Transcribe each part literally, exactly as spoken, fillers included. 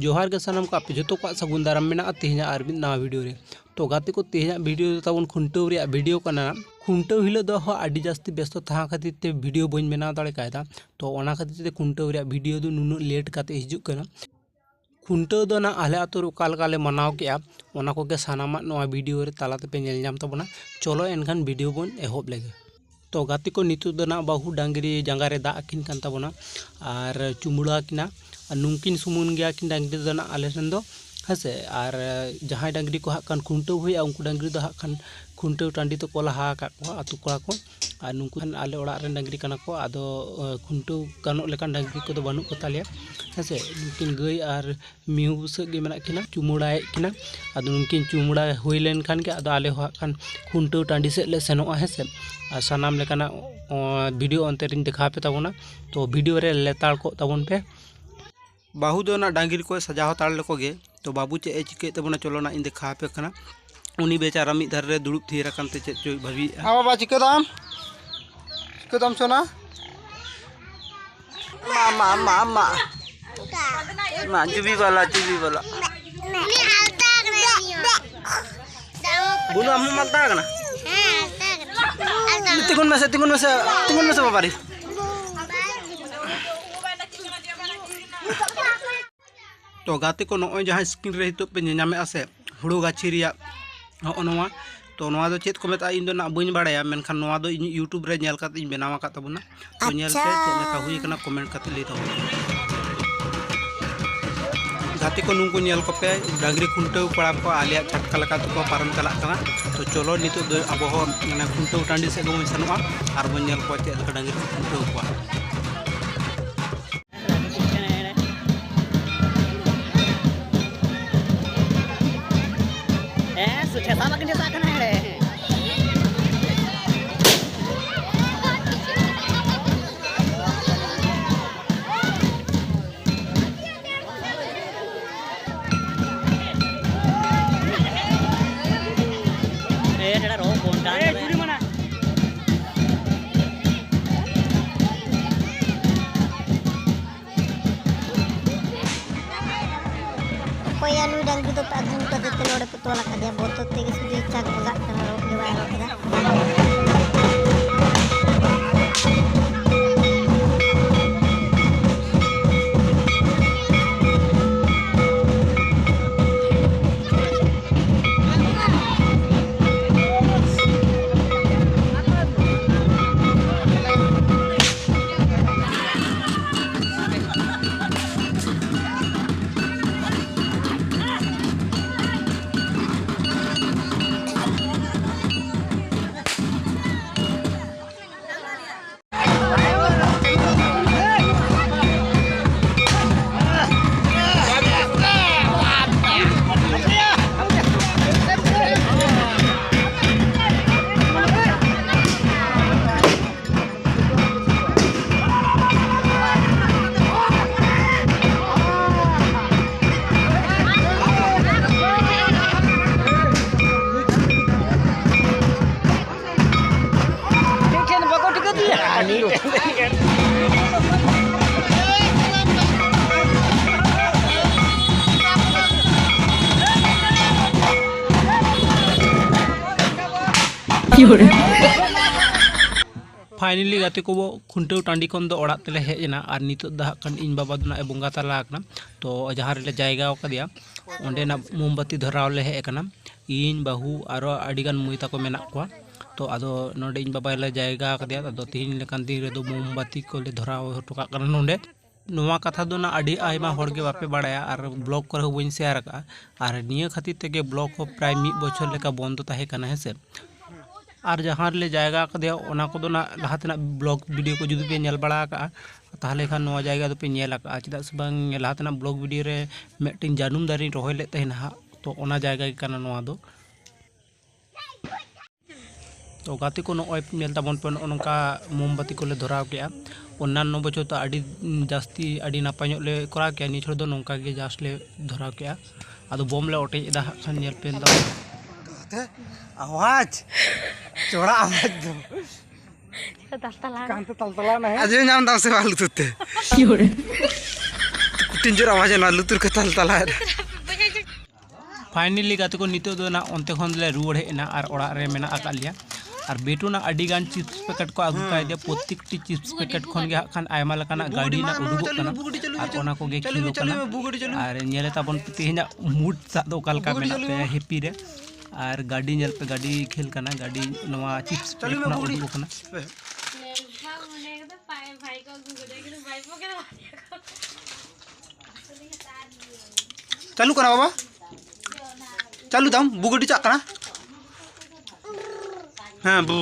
ᱡᱚᱦᱟᱨ ᱜᱮ ᱥᱟᱱᱟᱢ ᱠᱚ, ᱟᱯᱮ ᱡᱚᱛᱚ ᱠᱚᱣᱟᱜ ᱥᱟᱹᱜᱩᱱ ᱫᱟᱨᱟᱢ ᱢᱮᱱᱟᱜᱼᱟ ᱛᱮᱦᱮᱧᱟᱜ ᱟᱨ ᱢᱤᱫ ᱱᱟᱣᱟ ᱵᱷᱤᱰᱤᱭᱳ ᱨᱮ᱾ ᱛᱚ ᱜᱟᱛᱮ ᱠᱚ, ᱛᱮᱦᱮᱧᱟᱜ ᱵᱷᱤᱰᱤᱭᱳ ᱫᱚ ᱛᱟᱵᱚᱱ ᱠᱷᱩᱱᱴᱟᱹᱣ ᱨᱮᱭᱟᱜ ᱵᱷᱤᱰᱤᱭᱳ ᱠᱟᱱᱟ᱾ ᱠᱷᱩᱱᱴᱟᱹᱣ ᱦᱤᱞᱳᱜ ᱫᱚ ᱦᱚᱸ ᱟᱹᱰᱤ ᱡᱟᱹᱥᱛᱤ ᱵᱮᱥᱛᱚ ᱛᱟᱦᱮᱸ ᱠᱷᱟᱹᱛᱤᱨ ᱛᱮ ᱵᱷᱤᱰᱤᱭᱳ ᱵᱟᱹᱧ ᱵᱮᱱᱟᱣ ᱫᱟᱲᱮ ᱠᱟᱭᱫᱟ᱾ ᱛᱚ ᱚᱱᱟ ᱠᱷᱟᱹᱛᱤᱨ ᱛᱮ ᱠᱷᱩᱱᱴᱟᱹᱣ ᱨᱮᱭᱟᱜ ᱵᱷᱤᱰᱤᱭᱳ ᱫᱚ ᱱᱩᱱᱟᱹᱜ ᱞᱮᱴ ᱠᱟᱛᱮ ᱦᱤᱡᱩᱜ ᱠᱟᱱᱟ᱾ ᱠᱷᱩᱱᱴᱟᱹᱣ ᱫᱚ ᱱᱟᱜ ᱟᱞᱮ ᱟᱛᱳ ᱨᱮ ᱚᱠᱟ ᱞᱮᱠᱟ ᱞᱮ ᱢᱟᱱᱟᱣ ᱠᱮᱜᱼᱟ, ᱚᱱᱟ ᱠᱚᱜᱮ ᱥᱟᱱᱟᱢᱟᱜ ᱱᱚᱣᱟ ᱵᱷᱤᱰᱤᱭᱳ ᱨᱮ ᱛᱟᱞᱟ ᱛᱮᱯᱮ ᱧᱮᱞ ᱧᱟᱢ ᱛᱟᱵᱚᱱᱟ᱾ ᱪᱚᱞᱚ ᱮᱱᱠᱷᱟᱱ ᱵᱷᱤᱰᱤᱭᱳ ᱵᱚᱱ ᱮᱦᱚᱵ ᱞᱮᱜᱮ᱾ ᱛᱚ ᱜᱟᱛᱮ ᱠᱚ, ᱱᱤᱛᱚᱜ ᱫᱚ ᱱᱟᱜ ᱵᱟᱹᱦᱩ ᱰᱟᱝᱨᱤ ᱡᱟᱸᱜᱟ ᱨᱮ ᱫᱟᱜ ᱟᱹᱠᱤᱱ ᱠᱟᱱ ᱛᱟᱵᱚᱱᱟ ᱟᱨ ᱪᱩᱢᱩᱲᱟ ᱟᱹᱠᱤᱱᱟ᱾ ᱟᱨ ᱱᱩᱝᱠᱤᱱ ᱥᱩᱢᱩᱝ ᱜᱮᱭᱟ ᱠᱤᱱ ᱰᱟᱝᱨᱤ ᱫᱚ ᱱᱟᱜ ᱟᱞᱮ ᱴᱷᱮᱱ ᱫᱚ, ᱦᱮᱸ ᱥᱮ᱾ ᱟᱨ ᱡᱟᱦᱟᱸᱭ ᱰᱟᱝᱨᱤ ᱠᱚ ᱦᱟᱸᱜ ᱠᱷᱟᱱ ᱠᱷᱩᱱᱴᱟᱹᱣ ᱦᱩᱭᱩᱜᱼᱟ, ᱩᱱᱠᱩ ᱰᱟᱝᱨᱤ ᱫᱚ ᱦᱟᱸᱜ ᱠᱷᱟᱱ ᱠᱷᱩᱱᱴᱟᱹᱣ ᱴᱟᱺᱰᱤ ᱛᱮᱠᱚ ᱞᱟᱦᱟ ᱟᱠᱟᱫ ᱠᱚᱣᱟ ᱟᱹᱛᱩ ᱠᱚᱲᱟ ᱠᱚ᱾ ᱟᱨ ᱱᱩᱠᱩ ᱟᱞᱮ ᱚᱲᱟᱜ ᱨᱮᱱ ᱰᱟᱹᱝᱨᱤ ᱠᱟᱱᱟ ᱠᱚ, ᱟᱫᱚ, ᱮ, ᱠᱷᱩᱱᱴᱟᱹᱣ ᱜᱟᱱᱚᱜ ᱞᱮᱠᱟᱱ ᱰᱟᱹᱝᱨᱤ ᱠᱚᱫᱚ ᱵᱟᱹᱱᱩᱜ ᱠᱚ ᱛᱟᱞᱮᱭᱟ, ᱦᱮᱸ ᱥᱮ᱾ ᱱᱩᱠᱤᱱ ᱜᱟᱹᱭ ᱟᱨ ᱢᱤᱦᱩ ᱵᱩᱥᱟᱹᱜ ᱜᱮ ᱢᱮᱱᱟᱜ ᱠᱤᱱᱟ, ᱪᱩᱢᱟᱹᱲᱟᱭᱮᱫ ᱠᱤᱱᱟ᱾ ᱟᱫᱚ ᱱᱩᱠᱤᱱ ᱪᱩᱢᱟᱹᱲᱟ ᱦᱩᱭ ᱞᱮᱱ ᱠᱷᱟᱱ ᱜᱮ ᱟᱫᱚ ᱟᱞᱮ ᱦᱚᱸ ᱦᱟᱸᱜ ᱠᱷᱟᱱ ᱠᱷᱩᱱᱴᱟᱹᱣ ᱴᱟᱺᱰᱤ ᱥᱮᱫ ᱞᱮ ᱥᱮᱱᱚᱜᱼᱟ, ᱦᱮᱸ ᱥᱮ᱾ ᱟᱨ ᱥᱟᱱᱟᱢ ᱞᱮᱠᱟᱱᱟᱜ, ᱚ, ᱵᱷᱤᱰᱤᱭᱳ ᱚᱱᱛᱮ ᱨᱤᱧ ᱫᱮᱠᱷᱟᱣ ᱟᱯᱮ ᱛᱟᱵᱚᱱᱟ, ᱛᱚ ᱵᱷᱤᱰᱤᱭᱳ ᱨᱮ ᱞᱮᱛᱟᱲ ᱠᱚᱜ ᱛᱟᱵᱚᱱ ᱯᱮ᱾ ᱵᱟᱹᱦᱩ ᱫᱚ ᱱᱟᱜ ᱰᱟᱝᱨᱤ ᱠᱚᱭ ᱥᱟᱡᱟᱣ ᱦᱟᱛᱟᱲ ᱞᱮᱠᱚ ᱜᱮ᱾ ᱛᱚ ᱵᱟᱹᱵᱩ ᱪᱮᱫ ᱮ ᱪᱤᱠᱟᱹᱭᱮᱫ ᱛᱟᱵᱚᱱᱟ, ᱪᱚᱞᱚ ᱱᱟᱜ ᱤᱧ ᱫᱮᱠᱷᱟᱣ ᱟᱯᱮ ᱠᱟᱱᱟ᱾ ᱩᱱᱤ ᱵᱮᱪᱟᱨᱟ ᱢᱤᱫ ᱫᱷᱟᱨᱮ ᱨᱮ ᱫᱩᱲᱩᱵ ᱛᱷᱤᱨ ᱟᱠᱟᱱ ᱛᱮ ᱪᱮᱫ ᱪᱚᱭ ᱵᱷᱟᱹᱵᱤᱭᱮᱫᱼᱟ᱾ ᱟ ᱵᱟᱵᱟ, ᱪᱤᱠᱟᱹ ᱫᱟᱢ? ᱪᱤᱠᱟᱹ ᱫᱟᱢ ᱥᱳᱱᱟ? ᱢᱟ, ᱢᱟ, ᱢᱟ, ᱢᱟ᱾ ᱢᱟ, ᱡᱩᱵᱤ ᱵᱟᱞᱟ, ᱡᱩᱵᱤ ᱵᱟᱞᱟ᱾ ᱵᱩᱱᱩ, ᱟᱢ ᱦᱚᱸᱢ ᱟᱞᱛᱟ ᱟᱠᱟᱱᱟ? ᱛᱤᱸᱜᱩᱱ ᱢᱮᱥᱮ, ᱛᱤᱸᱜᱩᱱ ᱢᱮᱥᱮ, ᱛᱤᱸᱜᱩᱱ ᱢᱮᱥᱮ ᱵᱟᱵᱟ ᱨᱮ᱾ ᱛᱚ ᱜᱟᱛᱮ ᱠᱚ, ᱱᱚᱜᱼᱚᱭ ᱡᱟᱦᱟᱸ screen ᱨᱮ ᱱᱤᱛᱚᱜ ᱯᱮ ᱧᱮᱧᱟᱢᱮᱫᱼᱟ ᱥᱮ, ᱦᱩᱲᱩ ᱜᱟᱹᱪᱷᱤ ᱨᱮᱭᱟᱜ ᱦᱚᱸᱜᱼᱚ ᱱᱚᱣᱟ, ᱛᱚ ᱱᱚᱣᱟ ᱫᱚ ᱪᱮᱫ ᱠᱚ ᱢᱮᱛᱟᱜᱼᱟ, ᱤᱧ ᱫᱚ ᱱᱟᱜ ᱵᱟᱹᱧ ᱵᱟᱲᱟᱭᱟ, ᱢᱮᱱᱠᱷᱟᱱ ᱱᱚᱣᱟ ᱫᱚ ᱤᱧ YouTube ᱨᱮ ᱧᱮᱞ ᱠᱟᱛᱮ ᱤᱧ ᱵᱮᱱᱟᱣ ᱟᱠᱟᱫ ᱛᱟᱵᱚᱱᱟ᱾ ᱛᱚ ᱧᱮᱞ ᱯᱮ ᱟᱪᱪᱷᱟ᱾ ᱪᱮᱫ ᱞᱮᱠᱟ ᱦᱩᱭ ᱟᱠᱟᱱᱟ, comment ᱠᱟᱛᱮ ᱞᱟᱹᱭ ᱛᱟᱵᱚᱱ ᱯᱮ᱾ ᱜᱟᱛᱮ ᱠᱚ, ᱱᱩᱠᱩ ᱧᱮᱞ ᱠᱚᱯᱮ, ᱰᱟᱝᱨᱤ ᱠᱷᱩᱱᱴᱟᱹᱣ ᱠᱚᱲᱟ ᱠᱚ ᱟᱞᱮᱭᱟᱜ ᱪᱷᱟᱴᱠᱟ ᱞᱮᱠᱟ ᱛᱮᱠᱚ ᱯᱟᱨᱚᱢ ᱪᱟᱞᱟᱜ ᱠᱟᱱᱟ᱾ ᱛᱚ ᱪᱚᱞᱚ ᱱᱤᱛᱚᱜ ᱫᱚ ᱟᱵᱚ ᱦᱚᱸ ᱢᱟᱱᱮ ᱠᱷᱩᱱᱴᱟᱹᱣ ᱴᱟᱺᱰᱤ ᱥᱮᱫ ᱜᱮᱵᱚᱱ ᱥᱮᱱᱚᱜᱼᱟ ᱟᱨ ᱵᱚᱱ ᱧᱮᱞ ᱠᱚᱣᱟ ᱪᱮᱫ ᱞᱮᱠᱟ ᱰᱟᱝᱨᱤ ᱠᱚ ᱠᱷᱩᱱᱴᱟᱹᱣ ᱠᱚᱣᱟ᱾ ᱦᱮᱸ, ᱥᱩ-, ᱴᱷᱮᱥᱟ ᱵᱟᱹᱠᱤᱱ ᱴᱷᱮᱥᱟᱜ ᱠᱟᱱᱟ ᱮᱲᱮ᱾ ᱚᱠᱚᱭᱟ ᱱᱩᱭ ᱰᱟᱝᱨᱤ ᱫᱚ ᱟᱹᱜᱩ ᱠᱟᱛᱮ ᱛᱮ ᱱᱚᱰᱮ ᱯᱮ ᱛᱚᱞ ᱟᱠᱟᱫᱮᱭᱟ? ᱵᱚᱛᱚᱨ ᱛᱮᱜᱮ ᱥᱩᱫᱷᱩ ᱪᱟᱠ ᱵᱟᱜᱟᱜ ᱠᱟᱱᱟ, ᱨᱚᱲ ᱜᱮ ᱵᱟᱭ ᱨᱚᱲ ᱮᱫᱟ᱾ ᱢᱤᱫᱴᱷᱮᱱ ᱵᱟᱠᱚ ᱴᱷᱤᱠᱟᱹ ᱫᱮᱭᱟ᱾ ᱟᱨ ᱢᱤᱫᱴᱷᱮᱱ ᱯᱷᱟᱭᱱᱮᱞᱤ ᱜᱟᱛᱮ ᱠᱚ, ᱠᱷᱩᱱᱴᱟᱹᱣ ᱴᱟᱺᱰᱤ ᱠᱷᱚᱱ ᱫᱚ ᱚᱲᱟᱜ ᱛᱮᱞᱮ ᱦᱮᱡ ᱮᱱᱟ᱾ ᱟᱨ ᱱᱤᱛᱚᱜ ᱫᱚ ᱦᱟᱸᱜ ᱠᱷᱟᱱ ᱤᱧ ᱵᱟᱵᱟ ᱫᱚ ᱱᱟᱜ ᱮ ᱵᱚᱸᱜᱟ ᱛᱟᱞᱟ ᱟᱠᱟᱱᱟ᱾ ᱛᱚ ᱡᱟᱦᱟᱸ ᱨᱮᱞᱮ ᱡᱟᱭᱜᱟ ᱟᱠᱟᱫᱮᱭᱟ, ᱚᱸᱰᱮᱱᱟᱜ ᱢᱳᱢᱵᱟᱛᱤ ᱫᱷᱚᱨᱟᱣ ᱞᱮ ᱦᱮᱡ ᱟᱠᱟᱱᱟ᱾ ᱤᱧ, ᱵᱟᱹᱦᱩ, ᱟᱨᱚ ᱟᱹᱰᱤᱜᱟᱱ ᱢᱟᱹᱭ ᱛᱟᱠᱚ ᱢᱮᱱᱟᱜ ᱠᱚᱣᱟ᱾ ᱛᱚ ᱟᱫᱚ ᱱᱚᱰᱮ ᱤᱧ ᱵᱟᱵᱟ ᱞᱮ ᱡᱟᱭᱜᱟ ᱟᱠᱟᱫᱮᱭᱟ᱾ ᱟᱫᱚ ᱛᱤᱦᱤᱧ ᱞᱮᱠᱟᱱ ᱫᱤᱱ ᱨᱮᱫᱚ ᱢᱳᱢᱵᱟᱛᱤ ᱠᱚᱞᱮ ᱫᱷᱚᱨᱟᱣ ᱦᱚᱴᱚ ᱠᱟᱜ ᱠᱟᱱᱟ ᱱᱚᱰᱮ᱾ ᱱᱚᱣᱟ ᱠᱟᱛᱷᱟ ᱫᱚ ᱱᱟᱜ ᱟᱹᱰᱤ ᱟᱭᱢᱟ ᱦᱚᱲ ᱜᱮ ᱵᱟᱯᱮ ᱵᱟᱲᱟᱭᱟ, ᱟᱨ ᱵᱞᱚᱜ ᱠᱚᱨᱮ ᱦᱚᱸ ᱵᱟᱹᱧ ᱥᱮᱭᱟᱨ ᱟᱠᱟᱫᱼᱟ᱾ ᱟᱨ ᱱᱤᱭᱟᱹ ᱠᱷᱟᱹᱛᱤᱨ ᱛᱮᱜᱮ ᱵᱞᱚᱜ ᱦᱚᱸ ᱯᱨᱟᱭ ᱢᱤᱫ ᱵᱚᱪᱷᱚᱨ ᱞᱮᱠᱟ ᱵᱚᱱᱫᱚ ᱛᱟᱦᱮᱸ ᱠᱟᱱᱟ, ᱦᱮᱸ ᱥᱮ᱾ ᱟᱨ ᱡᱟᱦᱟᱸ ᱨᱮᱞᱮ ᱡᱟᱭᱜᱟ ᱟᱠᱟᱫᱮᱭᱟ, ᱚᱱᱟ ᱠᱚᱫᱚ ᱱᱟᱜ ᱞᱟᱦᱟ ᱛᱮᱱᱟᱜ ᱵᱞᱚᱜ ᱵᱷᱤᱰᱤᱭᱳ ᱠᱚ ᱡᱩᱫᱤ ᱯᱮ ᱧᱮᱞ ᱵᱟᱲᱟ ᱟᱠᱟᱜᱼᱟ, ᱛᱟᱦᱚᱞᱮ ᱠᱷᱟᱱ ᱱᱚᱣᱟ ᱡᱟᱭᱜᱟ ᱫᱚᱯᱮ ᱧᱮᱞ ᱟᱠᱟᱜᱼᱟ᱾ ᱪᱮᱫᱟᱜ ᱥᱮ ᱵᱟᱝ, ᱞᱟᱦᱟ ᱛᱮᱱᱟᱜ ᱵᱞᱚᱜ ᱵᱷᱤᱰᱤᱭᱳ ᱨᱮ ᱢᱤᱫᱴᱮᱱ ᱡᱟᱹᱱᱩᱢ ᱫᱟᱨᱮᱧ ᱨᱚᱦᱚᱭ ᱞᱮᱫ ᱛᱟᱦᱮᱱᱟ ᱦᱟᱸᱜ, ᱛᱚ ᱚᱱᱟ ᱡᱟᱭᱜᱟ ᱜᱮ ᱠᱟᱱᱟ ᱱᱚᱣᱟ ᱫᱚ᱾ ᱛᱚ ᱜᱟᱛᱮ ᱠᱚ, ᱱᱚᱜᱼᱚᱭ ᱧᱮᱞ ᱛᱟᱵᱚᱱ ᱯᱮ, ᱱᱚᱜᱼᱚ ᱱᱚᱝᱠᱟ ᱢᱳᱢᱵᱟᱛᱤ ᱠᱚᱞᱮ ᱫᱷᱚᱨᱟᱣ ᱠᱮᱜᱼᱟ᱾ ᱚᱱᱱᱟᱱᱚ ᱵᱚᱪᱷᱚᱨ ᱫᱚ ᱟᱹᱰᱤ ᱡᱟᱹᱥᱛᱤ, ᱟᱹᱰᱤ ᱱᱟᱯᱟᱭ ᱧᱚᱜ ᱞᱮ ᱠᱚᱨᱟᱣ ᱠᱮᱜᱼᱟ᱾ ᱱᱤᱭᱟᱹ ᱪᱷᱚᱴ ᱫᱚ ᱱᱚᱝᱠᱟ ᱜᱮ ᱡᱟᱥᱴ ᱞᱮ ᱫᱷᱚᱨᱟᱣ ᱠᱮᱜᱼᱟ᱾ ᱟᱫᱚ ᱵᱳᱢ ᱞᱮ ᱚᱴᱮᱡ ᱮᱫᱟ ᱦᱟᱸᱜ ᱠᱷᱟᱱ, ᱧᱮᱞ ᱯᱮ ᱫᱚ᱾ ᱟᱣᱟᱡᱽ ᱪᱚᱲᱟ ᱟᱣᱟᱡᱽ ᱫᱚ᱾ ᱛᱟᱞᱛᱟᱞᱟ᱾ ᱠᱟᱱᱛᱮ ᱛᱟᱞᱛᱟᱞᱟ ᱱᱟ ᱦᱮ᱾ ᱟᱸᱡᱚᱢ ᱧᱟᱢ ᱫᱟᱢ ᱥᱮ ᱵᱟᱝ ᱞᱩᱛᱩᱨ ᱛᱮ? ᱠᱩᱴᱷᱤᱱ ᱡᱳᱨ ᱟᱣᱟᱡᱽ ᱮᱱᱟ, ᱞᱩᱛᱩᱨ ᱠᱚ ᱛᱟᱞᱛᱟᱞᱟ᱾ ᱯᱷᱟᱭᱱᱟᱞᱤ ᱜᱟᱛᱮ ᱠᱚ, ᱱᱤᱛᱚᱜ ᱫᱚ ᱱᱟᱜ ᱚᱱᱛᱮ ᱠᱷᱚᱱ ᱞᱮ ᱨᱩᱣᱟᱹᱲ ᱦᱮᱡ ᱮᱱᱟ ᱟᱨ ᱚᱲᱟᱜ ᱨᱮ ᱢᱮᱱᱟᱜ ᱟᱠᱟᱫ ᱞᱮᱭᱟ᱾ ᱟᱨ ᱵᱮᱴᱩ ᱱᱟᱜ ᱟᱹᱰᱤ ᱜᱟᱱ ᱪᱤᱯᱥ ᱯᱮᱠᱮᱴ ᱠᱚ ᱟᱹᱜᱩ ᱠᱟᱭ ᱫᱮ᱾ ᱯᱨᱚᱛᱮᱠᱴᱤ ᱪᱤᱯᱥ ᱯᱮᱠᱮᱴ ᱠᱷᱚᱱ ᱜᱮ ᱦᱟᱸᱜ ᱠᱷᱟᱱ ᱟᱭᱢᱟ ᱞᱮᱠᱟᱱᱟᱜ ᱜᱟᱹᱰᱤ ᱱᱟᱜ ᱩᱰᱩᱠᱚᱜ ᱠᱟᱱᱟ ᱟᱨ ᱚᱱᱟ ᱠᱚᱜᱮ ᱠᱷᱮᱞᱚᱜ ᱠᱟᱱᱟ᱾ ᱟᱨ ᱧᱮᱞᱮ ᱛᱟᱵᱚᱱ ᱯᱮ ᱛᱮᱦᱮᱧᱟᱜ ᱢᱩᱰ ᱥᱟᱜ ᱫᱚ ᱚᱠᱟ ᱞᱮᱠᱟ ᱢᱮᱱᱟᱜ ᱛᱟᱭᱟ ᱦᱮᱯᱤ ᱨᱮ᱾ ᱟᱨ ᱜᱟᱹᱰᱤ ᱧᱮᱞ ᱯᱮ, ᱜᱟᱹᱰᱤ ᱠᱷᱮᱞ ᱠᱟᱱᱟ, ᱜᱟᱹᱰᱤ ᱱᱚᱣᱟ ᱪᱤᱯᱥ ᱯᱮᱠᱮᱴ ᱠᱷᱚᱱᱟᱜ ᱩᱰᱩᱠᱚᱜ ᱠᱟᱱᱟ᱾ ᱪᱟᱹᱞᱩ ᱠᱟᱱᱟ ᱵᱟᱵᱟ? ᱪᱟᱹᱞᱩ ᱫᱟᱢ, ᱵᱩ ᱜᱟᱹᱰᱤ ᱪᱟᱜ ᱠᱟᱱᱟ᱾ ᱦᱮᱸ, ᱵᱩ᱾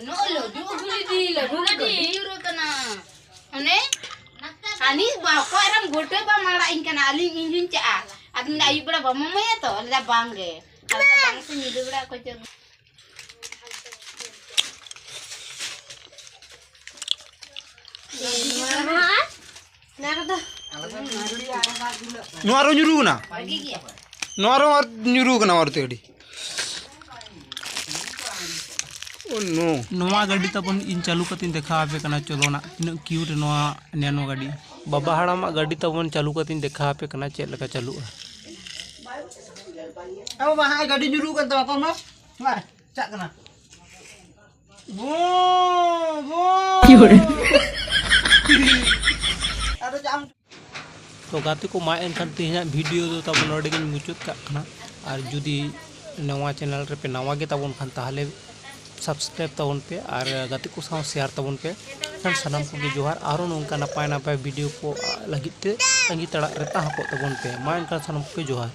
ᱱᱚᱜᱼᱚᱭ ᱞᱟᱹᱰᱩ ᱟᱹᱜᱩ ᱞᱤᱫᱤ, ᱞᱟᱹᱰᱩ ᱨᱮ ᱜᱟᱹᱰᱤ ᱧᱩᱨᱩ ᱠᱟᱱᱟ᱾ ᱚᱱᱮ ᱟᱹᱱᱤ ᱵᱟᱠᱚ ᱟᱨᱟᱢ ᱜᱚᱴᱮ ᱵᱟᱢ ᱟᱲᱟᱜ ᱤᱧ ᱠᱟᱱᱟ, ᱟᱹᱞᱤᱧ ᱤᱧ ᱦᱚᱧ ᱪᱟᱜᱼᱟ᱾ ᱟᱫᱚ ᱢᱮᱱᱫᱟ, "ᱟᱹᱭᱩᱵ ᱵᱮᱲᱟ ᱵᱟᱢ ᱮᱢᱟᱭᱟ ᱛᱚ?" ᱞᱟᱹᱭᱫᱟ, "ᱵᱟᱝ ᱜᱮ᱾" ᱟᱫᱚ ᱵᱟᱝ ᱥᱮ ᱧᱤᱫᱟᱹ ᱵᱮᱲᱟ ᱚᱠᱚᱭ ᱪᱚ ᱱᱚᱣᱟ ᱨᱮᱦᱚᱸ ᱧᱩᱨᱩ ᱠᱟᱱᱟ᱾ ᱵᱷᱟᱜᱤ ᱜᱮᱭᱟ᱾ ᱱᱚᱣᱟ ᱨᱮᱦᱚᱸ ᱟᱨ ᱧᱩᱨᱩ ᱠᱟᱱᱟ ᱟᱨ ᱛᱮ ᱟᱹᱰᱤ᱾ Oh no᱾ ᱱᱚᱣᱟ ᱜᱟᱹᱰᱤ ᱛᱟᱵᱚᱱ ᱤᱧ ᱪᱟᱹᱞᱩ ᱠᱟᱛᱮᱧ ᱫᱮᱠᱷᱟᱣ ᱟᱯᱮ ᱠᱟᱱᱟ᱾ ᱪᱚᱞᱚ ᱱᱟᱜ, ᱛᱤᱱᱟᱹᱜ cute ᱱᱚᱣᱟ ᱱᱮᱱᱳ ᱜᱟᱹᱰᱤ᱾ ᱵᱟᱵᱟ ᱦᱟᱲᱟᱢᱟᱜ ᱜᱟᱹᱰᱤ ᱛᱟᱵᱚᱱ ᱪᱟᱹᱞᱩ ᱠᱟᱛᱮᱧ ᱫᱮᱠᱷᱟᱣ ᱟᱯᱮ ᱠᱟᱱᱟ ᱪᱮᱫ ᱞᱮᱠᱟ ᱪᱟᱹᱞᱩᱜᱼᱟ᱾ ᱟᱵᱚ ᱵᱟᱦᱟ ᱜᱟᱹᱰᱤ ᱧᱩᱨᱩ ᱠᱟᱱ ᱛᱟᱢᱟ, ᱠᱚᱢ ᱢᱟ᱾ ᱢᱟ, ᱪᱟᱜ ᱠᱟᱱᱟ᱾ ᱵᱩ, ᱵᱩ᱾ ᱟᱫᱚ ᱪᱟᱜ ᱟᱢ᱾ ᱛᱚ ᱜᱟᱛᱮ ᱠᱚ, ᱢᱟ ᱮᱱᱠᱷᱟᱱ ᱛᱮᱦᱮᱧᱟᱜ video ᱫᱚ ᱛᱟᱵᱚᱱ ᱱᱚᱰᱮ ᱜᱤᱧ ᱢᱩᱪᱟᱹᱫ ᱠᱟᱜ ᱠᱟᱱᱟ᱾ ᱟᱨ ᱡᱩᱫᱤ ᱱᱚᱣᱟ channel ᱨᱮᱯᱮ ᱱᱟᱣᱟ ᱜᱮ ᱛᱟᱵᱚᱱ ᱠᱷᱟᱱ, ᱛᱟᱦᱚᱞᱮ subscribe ᱛᱟᱵᱚᱱ ᱯᱮ ᱟᱨ ᱜᱟᱛᱮ ᱠᱚ ᱥᱟᱶ share ᱛᱟᱵᱚᱱ ᱯᱮ᱾ ᱮᱱᱠᱷᱟᱱ ᱥᱟᱱᱟᱢ ᱠᱚᱜᱮ ᱡᱚᱦᱟᱨ᱾ ᱟᱨᱚ ᱱᱚᱝᱠᱟ ᱱᱟᱯᱟᱭ ᱱᱟᱯᱟᱭ video ᱠᱚ ᱞᱟᱹᱜᱤᱫ ᱛᱮ ᱛᱟᱺᱜᱤ ᱛᱟᱲᱟᱜ ᱨᱮ ᱛᱟᱦᱮᱸ ᱠᱚᱜ ᱛᱟᱵᱚᱱ ᱯᱮ᱾ ᱢᱟ ᱮᱱᱠᱷᱟᱱ ᱥᱟᱱᱟᱢ ᱠᱚᱜᱮ ᱡᱚᱦᱟᱨ᱾